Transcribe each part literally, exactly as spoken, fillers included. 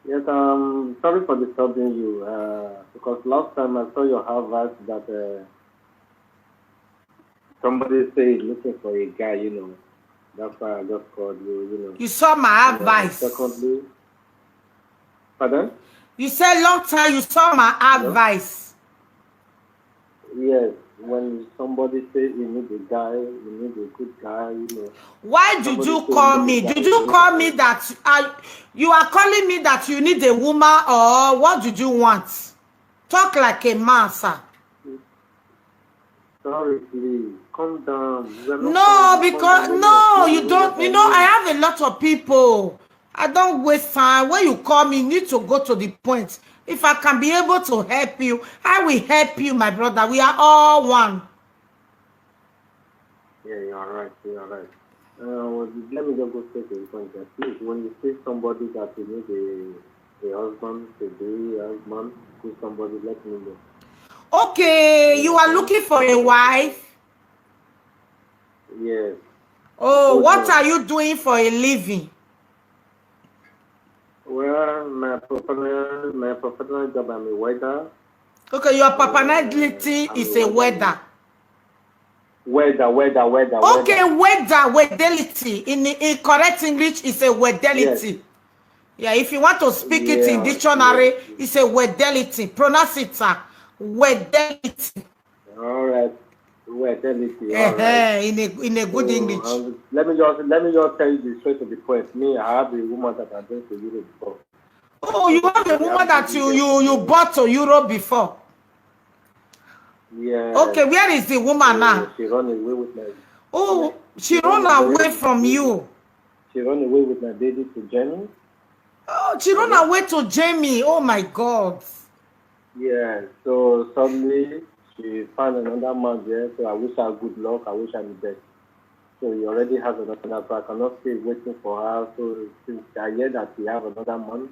Yes, um, sorry for disturbing you, uh, because last time I saw your advice that, uh, somebody said looking for a guy, you know. That's why I just called you, you know. You saw my And, uh, advice. Secondly, pardon? You said long time you saw my Hello? advice. Yes, when somebody say you need a guy, you need a good guy, you know. Why did Somebody you say call you me? need a Did guy, you you call need me a guy. That I, you are calling me that you need a woman, or what did you want? Talk like a man, sir. Sorry, please, calm down. We are not No, calling you, calm because down. No, Let me you call don't. you. You know, I have a lot of people. I don't waste time. When you call me, you need to go to the point. If I can be able to help you, I will help you, my brother. We are all one. Yeah, you are right. You are right. Uh, well, let me just go straight to the point. That please, when you see somebody that you need a, a husband to be a husband, good somebody, let me know. Okay, you are looking for a wife. Yes. Oh, Good what one. Are you doing for a living? Well, my professional, my professional job, I'm a welder. Okay, your personality I'm is a a welder. Welder. Welder, welder, welder, Okay, welder. Welder, wedelity. In, in correct English, is a wedelity. Yeah, if you want to speak it in Yeah, dictionary, yeah. It's a wedelity. Pronounce it, sir. Wedelity. All right. Wedelity. All right. Eh-heh, in a in a good So, English. um, let me just let me just tell you the straight to the point. Me, I have a woman that I've been to Europe before. Oh, you have a We woman have that a you good you you brought to Europe before. Yeah. Okay, where is the woman So now? she run away with my Oh, she she run run away away with from my you. She run away with my baby to Germany. Oh, she run Hello? Away to Jamie. Oh my God. Yeah. So suddenly she found another man there. So I wish her good luck. I wish her the best. So he already has another. So I cannot stay waiting for her. So since I hear that he have another man,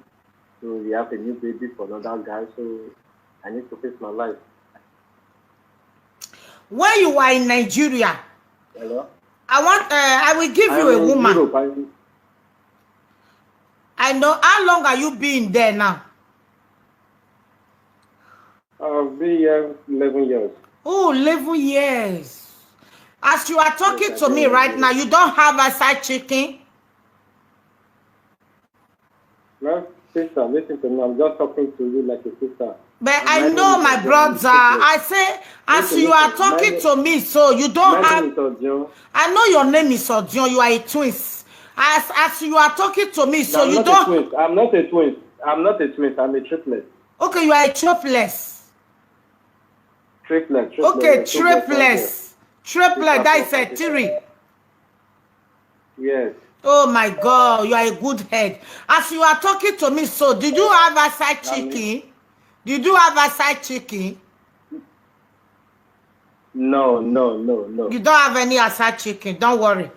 so he have a new baby for another guy. So I need to face my life. When you are in Nigeria, Hello. I want. Uh, I will give I you am a in woman. Europe. I, I know. How long are you being there now? I've been here eleven years. Oh, eleven years. As you are talking Yes, to I me do. Right now, you don't have a side chicken. Well, sister, listen to me. I'm just talking to you like a sister. But And I my know, name is my John brother. Nicholas. I say, as Listen, you are listen. My talking name, to me, so you my don't name have. Is Ojo. I know your name is Ojo. You are a twins. As as you are talking to me, No, so I'm you not a don't. Twins. I'm not a Twins. I'm not a Twins. I'm a triplet. Okay, you are a triplets. Triplet. Triplet. Okay, Like two boys, one girl. triplets. Triplet. That is a three. Yes. Oh my God, you are a good head. As you are talking to me, so did you have a side chicken? Did you have a side chicken? No, no, no, no. You don't have any aside chicken. Don't worry.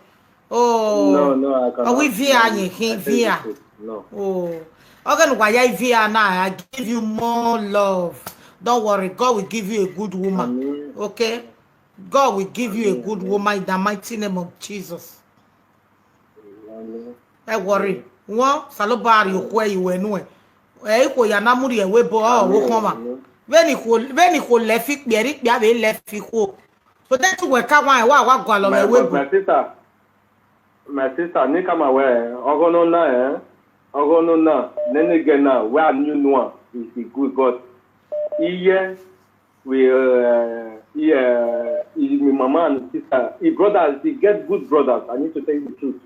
Oh. No, no, I cannot. Oh, we via No, you, I he tell you via. the truth, no. Oh. Okay, why I via now? I give you more love. Don't worry. God will give you a good woman. Amen. Okay? God will give you a Amen, good amen. Woman in the mighty name of Jesus. Amen. Ẹ worry. Wọn saloba ri okwu ẹ iwe nu ẹ. Ẹ ikwo ya na muri ẹ we bo ọ wo Amen, kan ma. amen. Beni kò beni kò lẹ fi pẹ̀rí pẹ̀ àbí lẹ fi kú. So that we ka wan ẹ wá wá gọ àlọ́ My, ẹ we but bo. My sister, my sister, ní ká máa wẹ̀ ẹ́, ọgọ́ náà náà ẹ̀, ọgọ́ náà náà, nínú ìgẹ̀ náà, where I knew Noah is the good, but iye we, uh, iye, uh, my mama and sister, his brothers, he get good brothers. I need to tell you the truth.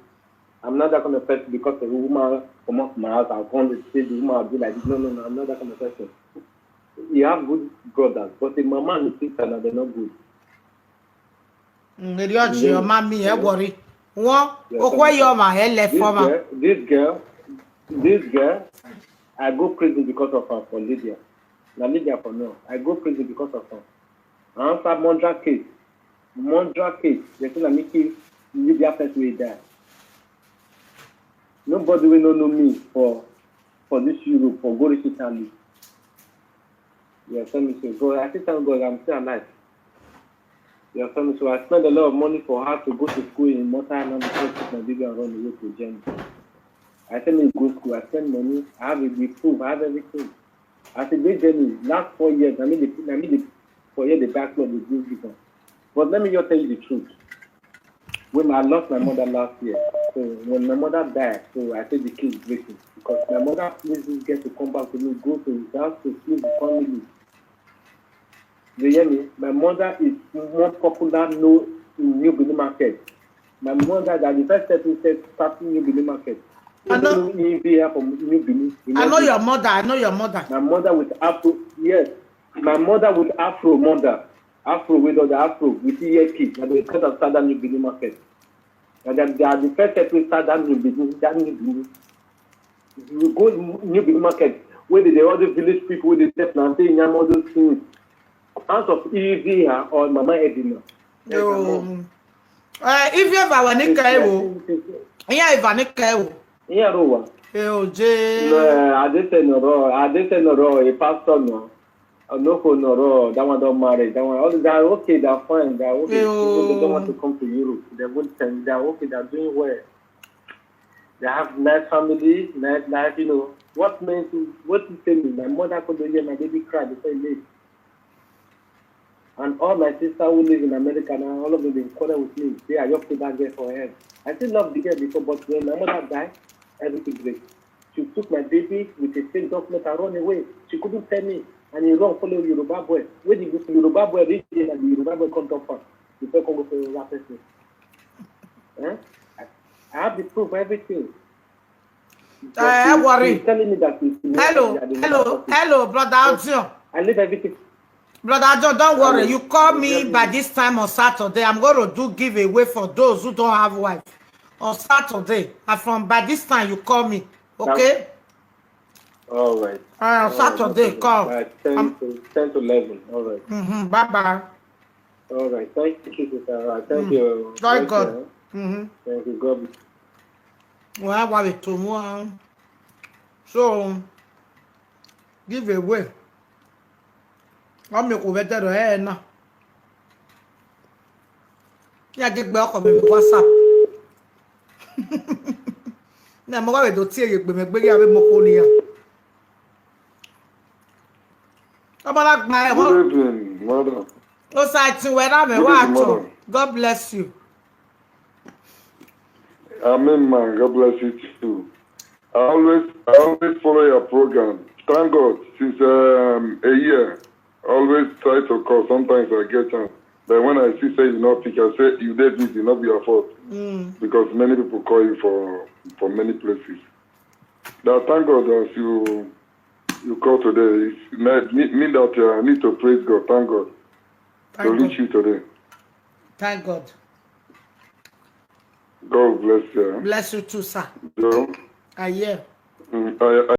I'm not that kind of person because a woman come up my house and come and say the woman will be like this. No, no, no, I'm not that kind of person. He have good brothers, but the mama and the sister now they're not good. Ngeri ọjị ọma mi ẹ worry. Wọn Yeah, okwu ẹ yọ ma ẹ lẹ This fọ ma. Girl, this girl, this girl, I go prison because of her for Libya. Now Libya for now, I go prison because of her. I answer Mondra case. Mondra case. They say na me kill Libya person wey die. Nobody wey no know me for for this Europe for go reach Italy. Yeah, tell me so. God, I still thank God I'm still alive. Yeah, tell me so. I spend a lot of money for her to go to school in Malta and I'm going to take my baby and run away to Germany. I send me go school, I spend money, I have a the proof, I have everything. As a big journey, last four years, I mean the I mean the four years the back club with this reason. But let me just tell you the truth. When I lost my mother last year, so when my mother died, so I said the case breaking because my mother please this girl to come back to me, go to his house to see the family. You hear me? My mother is more popular no in New Benin market. My mother that the first step is starting New Benin market. I know- Even if they are from New Benin. You I know this. Your mother. I know your mother. My mother with Afro, yes. My mother with Afro mother. Afro with the Afro with earpiece. And they cut outside that New Benin market. And that they are the first step to start that New Benin, that New Benin. You go New Benin market, where they, they all the village people, where they step and say, "Nyam all those things." Out of E V or Mama Edina. Yo. Uh, if you ever want to go, yeah, if I want to go. Yeah, Rowa. Yo, J. No, I didn't say no, I didn't say no, a pastor no. I no go no, that one don't marry, that one. All that okay, they're fine, they're okay. Yo. They don't want to come to Europe. They won't tell, they're okay, they're doing well. They have nice family, nice life, you know. What means what you tell me? My mother could hear my baby cry before he late. And all my sister who live in America now, all of them they quarrel with me. They are just put that girl for her. I still love the girl before, but when my mother died, everything break. She took my baby with a fake document and run away. She couldn't tell me, and he run follow Yoruba boy. When the Yoruba boy reach there, and the Yoruba boy come talk for before come go for another person. Eh? I, I have the proof, everything. Eh, worry. She's telling me that it's Hello, hello, hello, brother Adio. I leave everything. Brother Adio, don't worry. Hello. You call me Hello. By this time on Saturday. I'm going to do giveaway for those who don't have wife on Saturday. And from by this time, you call me. Okay? All right. Uh, on All right, Saturday, okay. call. Right, ten Um, to ten to eleven. All right. Mm-hmm. Bye bye. All right. Thank you, sister. All right. Thank Mm. you. Joy Thank God. you. Mm-hmm. Thank you. God bless. Well, I want it to one. So, giveaway. I'll make over there. Eh, na. Yeah, give me a call, maybe WhatsApp. Na mo wa we do tie ye gbe me gbe ya we mo ko ni ya. Ọmọ la gba e Good won. Evening, madam. O sa ti we ra me Good wa evening, to. madam. God bless you. Amen, man. God bless you too. I always, I always follow your program. Thank God, since um, a year, I always try to call. Sometimes I get chance. But when I see say you not pick, I say you dey busy, not be your fault. Mm. Because many people call you for for many places. Now thank God as you you call today. It mean, mean that uh, I need to praise God. Thank God to Thank reach God. You today. Thank God. God bless you. Bless you too, sir. So, I hear. mm, I, I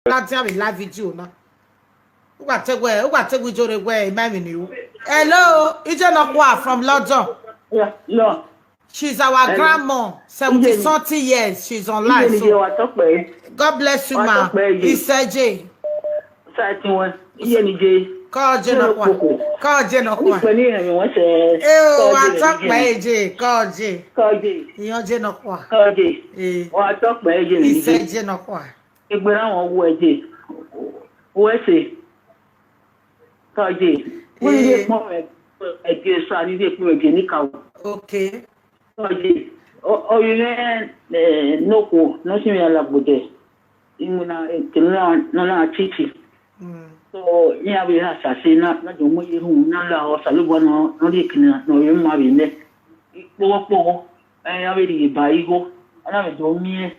That time we live video now. Who got take where? Who got take video where? Imagine you. Hello, Ije Nokwa from London. Yeah, no. She's our Hello. Grandma, seventy Ije- something years. She's on Iye live. ni je So wa tọpẹ. God bless you, Wa ma. tọpẹ, Ije. Iseje. Ṣáà tí wọn. Iye ni je. Call Ije Nokwa. Call Ije Nokwa. Nípa ní ẹ̀yìn wọn ṣe. Eh, wa tọpẹ Ije. Call Ije. Kọje. Iyan Ije Nokwa. Kọje. Eh, Wa tọpẹ Ije ni je. Iseje Nokwa. Ìgbéra wọn wo ẹ̀jẹ̀. Wo ẹ̀sẹ̀. Kọje. Wọ́n ní Eh. ilé pọ́n ẹ̀jẹ̀ sọ àní ilé pọ́n ẹ̀jẹ̀ níkà o. Okay. Kọje. Ọyún ẹ̀ nọ́kù nọ́sìmí alágbòdẹ. Ìmúna ìkìlọ̀ náà náà títì. Mm. So ní abẹ́ àṣàṣe náà lájọ mú irun náà la ọ̀sà ló bọ́ náà lórí ìkìlọ̀ náà yóò máa rí mẹ́. Pọ́wọ́pọ́wọ́ ẹ̀yìn abẹ́ ìdìbò bá igbó. Alábẹ̀dọ̀ mí ẹ̀.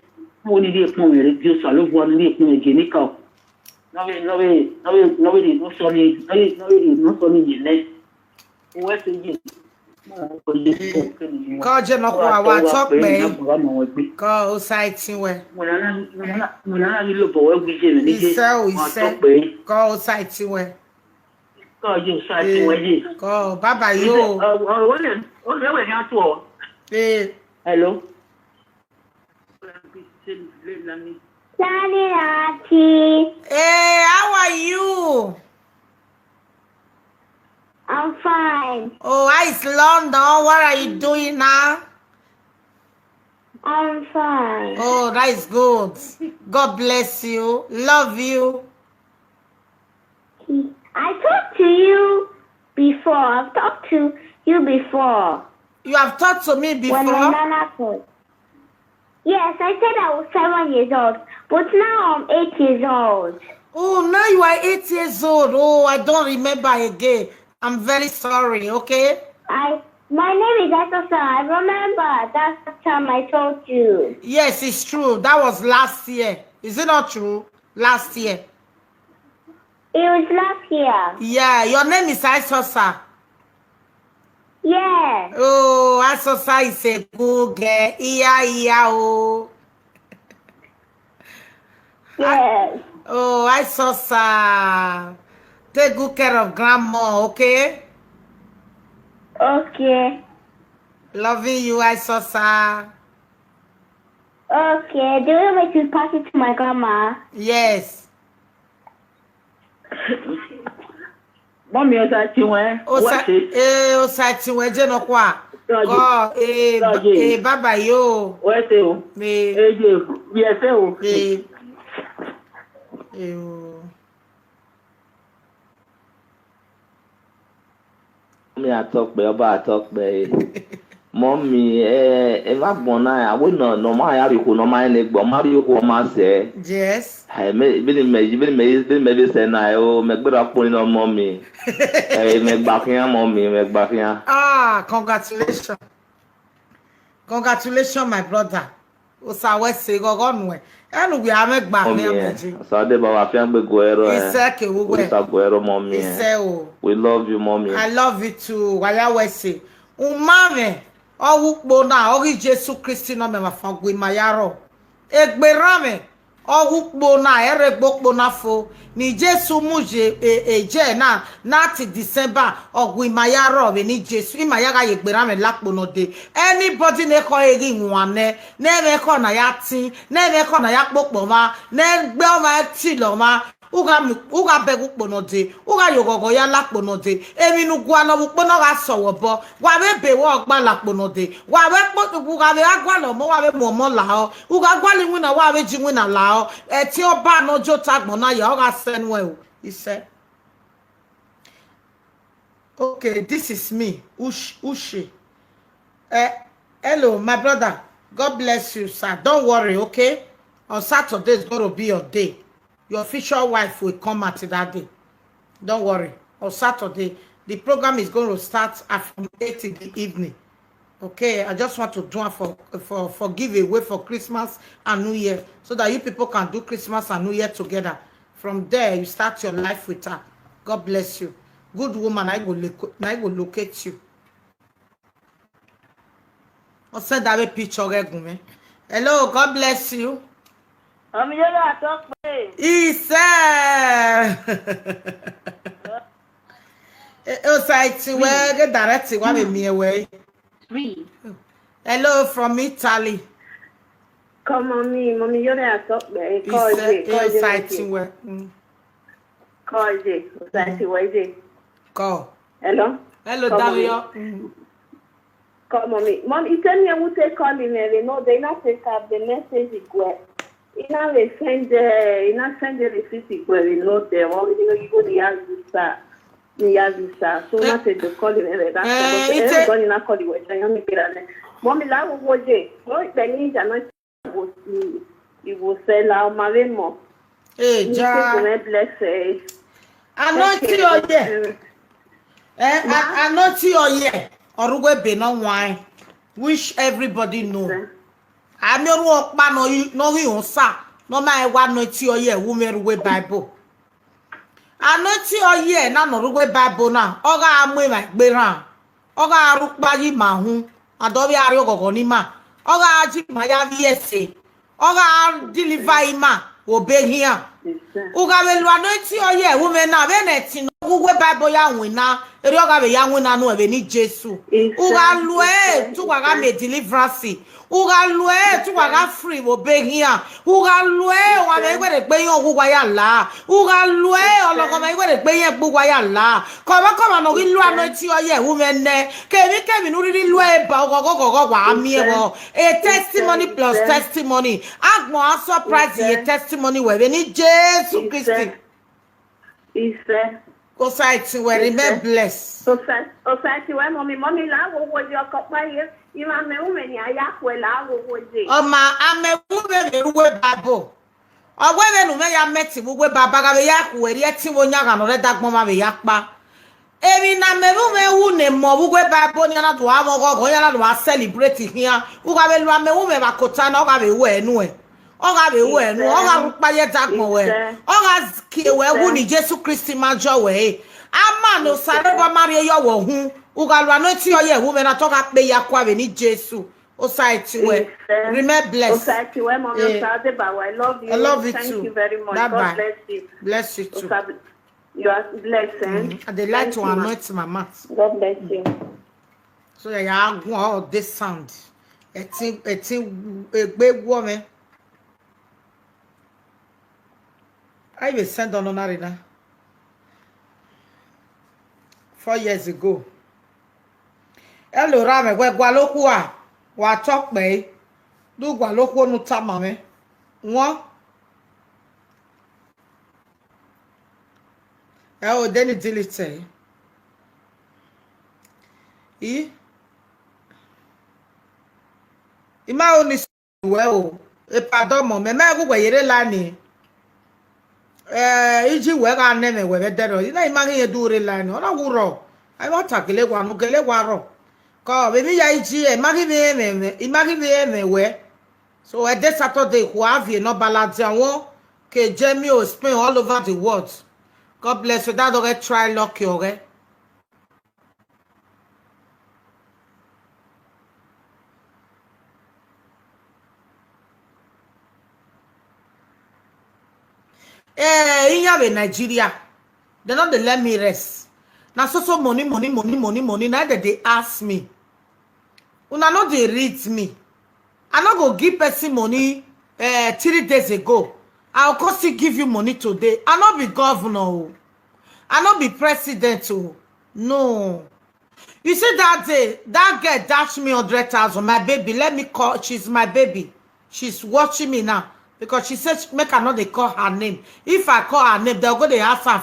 Wọ́n ní ilé pọ́n ẹ̀rẹ́ bí ọ̀sà ló bọ́ nílé pọ́n ẹ̀jẹ̀ níkà o. Nọ́bẹ̀ nọ́bẹ̀ nọ́bẹ̀ nọ́bẹ̀ lè ló sọ ní nọ́bẹ̀ nọ́bẹ̀ lè ló sọ ní yìí lẹ́. Owó ẹ̀sẹ̀ yìí. Call Ije Nokwa. Wa tọpẹ. Call Osaiti we. Mọ̀nà mi ló bọ̀ wẹ́ gbígbé mi níjẹ́. Iṣẹ́ o, Wa iṣẹ́. Tọpẹ. Call Osaiti we. Kọje Osaiti wẹ́yẹ. Call Baba yo. Ọ̀rọ̀ wọ́n lè wọ́n lè wẹ̀ ní àtúwọ̀. Eh, Hello. Daddy Auntie, eh, how are you? I'm fine. Oh, how is London? What are you doing now? I'm fine. Oh, that is good. God bless you. Love you. I talked to you before. I've talked to you before. You have talked to me When my before. nana called. Yes, I said I was seven years old, but now I'm eight years old. Oh, now you are eight years old. Oh, I don't remember again. I'm very sorry, okay? I my name is Asosa. I remember that time I told you. Yes, it's true. That was last year. Is it not true? Last year. It was last year. Yeah, your name is Aisosa. Yes. Oh, Aisosa is a good girl. Iya, iya, oh. Yes. Oh, Aisosa. Take good care of grandma, okay? Okay. Loving you, Aisosa. Okay. Do you want me to pass it to my grandma? Yes. Mọ́mí ọ̀sà tí wọ́n ẹ́. Osa, Wọ́n ṣe. eh, Osa Tiwe Jenokwa. Tọ́jú. Call, eh, Tọ́jú. eh, Baba yo. Wọ́n ṣe o. Eh, Eje bí ẹsẹ̀ o. eh, eh, oh. Mi atọkpẹ ọba atọkpẹ e. Mọmi ẹ ẹ má gbọn náà àwọn èèyàn náà má yà rí oko náà má yẹn lè gbọ má rí oko ọmọ sẹ. Yes. Ẹ mẹ bí ni mẹ bí ni mẹ bí ni mẹ bí sẹ náà ẹ o mẹ gbẹdọ pọ nínú ọmọ mi. Ẹ mẹ gbà kíá mọmi mẹ gbà kíá. Ah, congratulations. Congratulations, my brother. Osa we se gogo nu e. Enu we ame gba Mọmi ni ẹ ameji. Ọsàdé bàbá fi àgbè go ẹrọ ẹ. Ise ke wo we. Oríṣà go ẹrọ mọmi ẹ. Ise o. We love you mọmi. I love you too. Waya we se. Umame. Owu kpo na ori Jesu Kristi no me ma fa gwi mayaro. Egberame. Owu kpo na ere gbo kpo na fo. Ni Jesu mu je e, e je na na ti December ogwi mayaro be ni Jesu. Ima ya ga ye gberame lakpo no de. Anybody ne ko eri nwane. Ne me ko na ya tin. Ne me ko na ya popo ma. Ne gbe o ma ti lo ma. Uga mi uga be gu kpo no de. Uga yo gogo ya lakpo no de. Emi nu gwa no gu kpo no ga so wo bo. Wa we be wo gba lakpo no de. Wa we po uga we agwa lo mo wa we mo mo la o. Uga gwa li wina wa we ji wina la o. E ti o ba no jo ta gbon na ya o ga sen we o. He said, okay, this is me. Ush, Ushi. Eh, hello, my brother. God bless you, sir. Don't worry, okay? On Saturday is going to be your day. Your future wife will come at that day. Don't worry. On Saturday, the program is going to start at from eight in the evening. Okay, I just want to do it for for for give away for Christmas and New Year, so that you people can do Christmas and New Year together. From there, you start your life with her. God bless you. Good woman, I will look, I will locate you. I'll send that picture. Hello, God bless you. Ọmọ yóò rà tó pé. Iṣẹ́. Ó ṣàìtì wẹ́ gé dàrẹ́tì wá mi mi ẹ̀wẹ̀. Three. Hello from Italy. Kọ́mọ mi, mọ mi yóò rà tó pé. Kọ́ Iṣẹ́ ọ̀jẹ̀, kọ́ ó ọ̀jẹ̀ ṣàìtì lókè. Wẹ́. Mm. Kọ́ ọ̀jẹ̀, kò ṣàìtì wọ́ ọ̀jẹ̀. Kọ́. Hello? Hello, Kọ́mọ mi. Dario. Mm. Kọ́mọ mi. Mom, you tell me who take call him every no, they not take up the message it well. He not they send, uh, he not send the receipt it well, you know, the one, you know, you go the Yazusa. The Yazusa. So Eh, not take the call him every. That's eh, the it's every a- gone in a call it well. I am here. Mommy, la wo je. Oh, the ninja not was he was sell out my mom. Hey, You Ja. take me bless eh. Anointing Okay, oil. uh, Eh, a- anointing oil. Orugwe be no wine. Which everybody know. Ami oru okpa no yi no wi onsa. No ma e wa anointing oil. Women we Bible. Anointing oil na no rugwe Bible na. Oga amu ma gbe ran. Oga arukpa yi ma hu. Adobi ari ogogo ni ma. Oga aji ma ya vi ese. Oga deliver ima obe here. Uga be lu anointing oil. Women na be ne tin no gugwe Bible ya win na. Eri oga be ya win na no ebe ni Jesu. Uga lu e tu wa ga me deliverance. Uga lu e tu wa ga free obe here. Uga lu e wa me gbe de gbe yan gugwa ya la. Uga lu e ologo me gbe de gbe yan gugwa ya la. Koma koma no gi lu anointing oil. Women ne. Kemi kemi no really lu e ba ogogo gogo wa mi e wo. A testimony plus testimony. Agbon a surprise ye testimony we be ni Jesu Christi. Ife. Society we remain blessed. Society, society we mommy, mommy la wo wo je oko pa ye. Ima me wo me ni aya kwe la wo wo je. Ọma amewu me me ruwe Bible. Ọgwe me nu me ya meti wugwe baba ga be ya kuwe ri eti wo nya ga no re dagbon ma be ya pa. Emi na me wu me wu ne mo wugwe Bible ni ana do awon gogo ya na do a celebrate here. Uga be lu amewu me ba kota na oga be we nu e. Oga be we nu. Oga rupa ye dagbon we. Oga ki we wu ni Jesu Christi ma jo we. Ama no sare ba mari yo wo hu. Uga lu anointing oil wu me na to ga pe ya kwa be ni Jesu. Society we. Remain blessed. Society we mommy, Eh. Osa Adeba, I love you. I love you Thank too. you very much. Bye-bye. God bless you. Bless you too. Osa, you are blessed, eh? Mm, I dey like Thank to you, ma. Anoint my mouth. God bless you. So yeah, yeah, go out this sound. Eti eti egbe wo me. I will send on Onarina. Four years ago. Hello, Rame, we gwa lo ku a. Wa talk pe. Du gwa lo ku nu ta ma me. Won. E o de ni delete. I. Ima o ni we o. E pardon mo. Me me gu we yere la ni. Eh, iji we ga ne me we be dero. Ina ima gi ye du re la ni. Ona wu ro. Ai wa ta gele wa nu gele wa ro. Ko be mi ya iji e ma gi me me me. Ima gi me me we. So e de Saturday ku avie no balance awon ke je mi o Spain all over the world. God bless you. That okay try luck you okay. Eh, in Yahweh, Nigeria, they don't they let me rest. Now so so money, money, money, money, money. Now that they ask me, una no dey read me. I no go give person money uh, three days ago. I will come still give you money today. I no be governor. Oh. I no be president. Oh. No. You see that day, that girl dash me hundred thousand. My baby, let me call. She's my baby. She's watching me now because she said make I not they call her name. If I call her name, they'll go they ask her